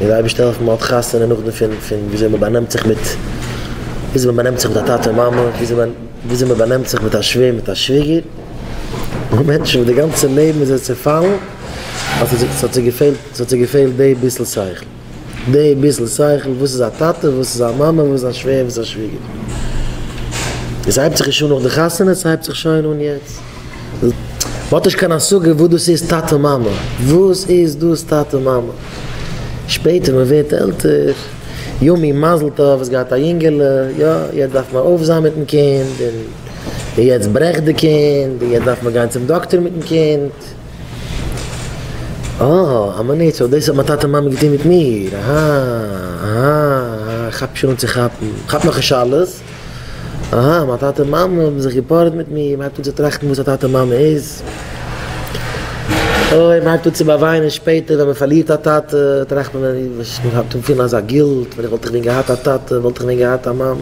און די אייבערשטער העלפן מען האט חתונה נאכדעם פון פון וויאזוי מען באנעמט זיך מיט וויאזוי מען באנעמט זיך מיט א טאטע מאמע, וויאזוי מען באנעמט זיך מיט א שווער מיט א שוויגער, און מענטשן וואס די גאנצע לעבן איז זיי צעפאלן ווייל ס'האט זיי געפעלט ס'האט זיי געפעלט די ביסל שכל, די ביסל שכל וואס איז א טאטע וואס איז א מאמע וואס איז א שווער וואס איז א שוויגער. עס הייבט זיך נישט אן נאך די חתונה, ס'הייבט זיך שוין אן יעצט. מ'האט נישט קיין השגה וואס דאס איז טאטע מאמע, וואס איז דאס טאטע מאמע? שפעטער מען ווערט עלטער, יומי מזל טוב האסט געהאט א יונגעלע, יא יעצט דארף מען אויף זיין מיטן קינד, און יעצט ברעכט די קינד, און יעצט דארף מען גיין צום דאקטער מיטן קינד, אה א מינוט סאו דאס האט מיין טאטע מאמע געטון מיט מיר, אהא אהא כאפ שוין אן צו כאפן, כאפ נאכנישט אלעס. אהא, מיין טאטע און מאמע האבן זיך געפארעט מיט מיר, מ'הייבט אן צו טראכטן וואס א טאטע מאמע איז, אוי מ'הייבט אן צו באוויינען שפעטער ווען מ'פארלירט א טאטע, טראכט מען מ'הייבט אן פילן אזא guilt, ווען איך וואלט איך ווען געהאט א טאטע, וואלט איך ווען געהאט א מאמע.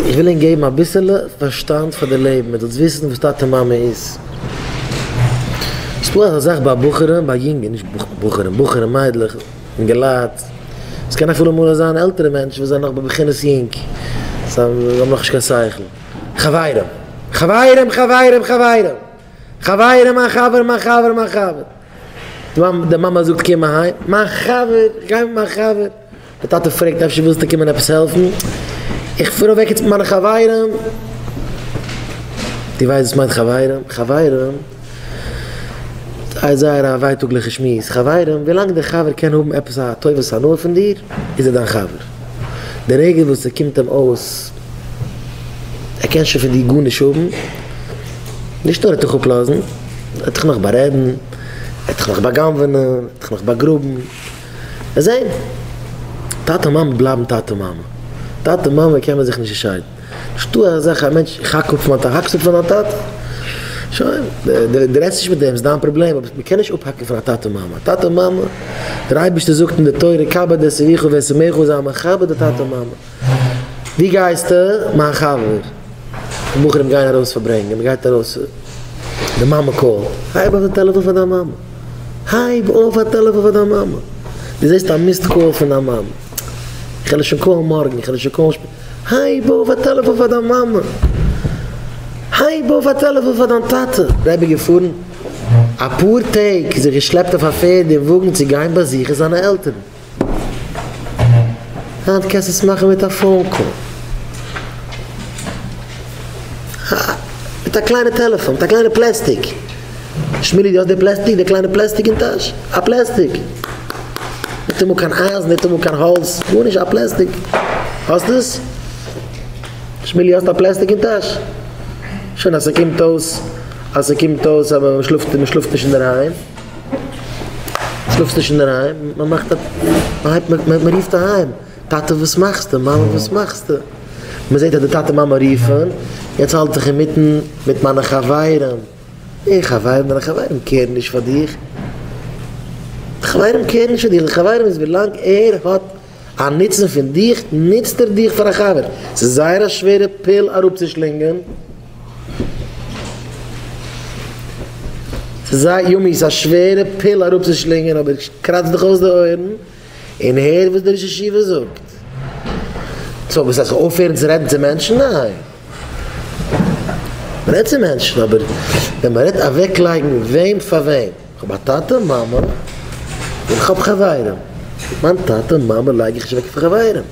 איך וויל ענק געבן אביסעלע פארשטאנד פאר די לעבן, איר זאלטס וויסן וואס טאטע מאמע איז. ס'דא אזא זאך ביי בחורים, ביי יונגע, נישט בחורים, בחורים, מיידלעך, אינגעלייט, עס קען אפילו אמאל זיין עלטערע מענטשן וואס זענען נאך בבחינת יונג, זיי האבן נאכנישט קיין שכל. חברים! חברים! חברים! חברים! חברים! מיין חבר! מיין חבר! מיין חבר! די מאמע זאגט קום אהיים, מיין חבר! איך גיי מיט מיין חבר! די טאטע פרעגט אפשר ווילסטו קומען עפעס העלפן? איך פאר אוועק יעצט מיט מיינע חברים! דו ווייסט וואס מיינט חברים? חברים! איז זייער א ווייטאגליכע שמועס, חברים, ווילאנג דער חבר קען האבן עפעס א טובת הנאה פון דיר, איז ער דיין חבר. די רגע וואס ס'קומט אים אויס ער קען שוין פון דיר גארנישט האבן, נישט נאר ער וועט דיך אפלאזן, ער וועט דיך נאך בארעדן, ער וועט דיך נאך בא'גנב'ענען, ער וועט דיך נאך באגראבן. וועסט זען, טאטע מאמע בלייבן טאטע מאמע. טאטע מאמע קען מען זיך נישט צעשיידן. נישטא אזא זאך א מענטש איך האק אפ פון מיין טאטע, האקסט אפ פון דיין טאטע? שוין, דו רעדסט נישט מיט אים, ס'איז דיין פראבלעם, אבער מ'קען נישט אפהאקן פון א טאטע מאמע, א טאטע מאמע, דער אייבערשטער זאגט אין די תורה כבד את אביך ואת אמך, זיי מכבד די טאטע מאמע. ווי גייסטו? מיין חבר. די בחורים גייען ארויס פארברענגען, מ'גייט ארויס, די מאמע call ט, הייב אויף די טעלעפאן פאר דיין מאמע, הייב אויף א טעלעפאן פאר דיין מאמע, דו זעסט א missed call פון דיין מאמע, איך וועל עס שוין call ן מארגן, איך וועל עס שוין call ן שפעטער. הייב אויף א טעלעפאן פאר דיין מאמע! הייב אויף א טעלעפאן פאר דיין טאטע! רבי געפארן אפאר טעג, זיך געשלעפט אויף א פערד און וואגן צו גיין באזוכן זיינע עלטערן. היינט קענסטו עס מאכן מיט א phone call. מיט א קליינע טעלעפאן, מיט א קליינע פלעסטיק. שמילי דו האסט די פלעסטיק, די קליינע פלעסטיק אין טאש? א פלעסטיק! ניטאמאל קיין אייזן, ניטאמאל קיין האלץ, גארנישט, א פלעסטיק. האסט עס? שמילי האסט א פלעסטיק אין טאש? שוין אז ס'קומט אויס, אז ס'קומט אויס אז מ'שלאפט, מ'שלאפט נישט אינדערהיים, שלאפסט נישט אינדערהיים, מ'מאכט א, מ'הייבט, מ'רופט אהיים, טאטע וואס מאכסטו? מאמע וואס מאכסטו? מ'זעט אז די טאטע מאמע רופן, יעצט האלט איך אינמיטן מיט מיינע חברים. די חברים, דיינע חברים care ן נישט פאר דיך. די חברים care ן נישט פאר דיך, די חברים איז ווילאנג ער האט א נוצן פון דיך, נוצט ער דיך פאר א חבר. ס'איז זייער א שווערע pill אראפצושלינגען. ס'איז זייער יומי, ס'איז א שווערע pill אראפצושלינגען, אבער קראץ דיך אויס די אויערן און הער וואס דער ראש ישיבה זאגט. so וואס הייסט אויפהערן צו רעדן צו מענטשן? ניין. מען רעדט צו מענטשן, אבער ווען מען רעדט אוועקלייגן וועם פאר וועם. איך האב א טאטע מאמע און איך האב חברים. מיין טאטע מאמע לייג איך נישט אוועק פאר חברים.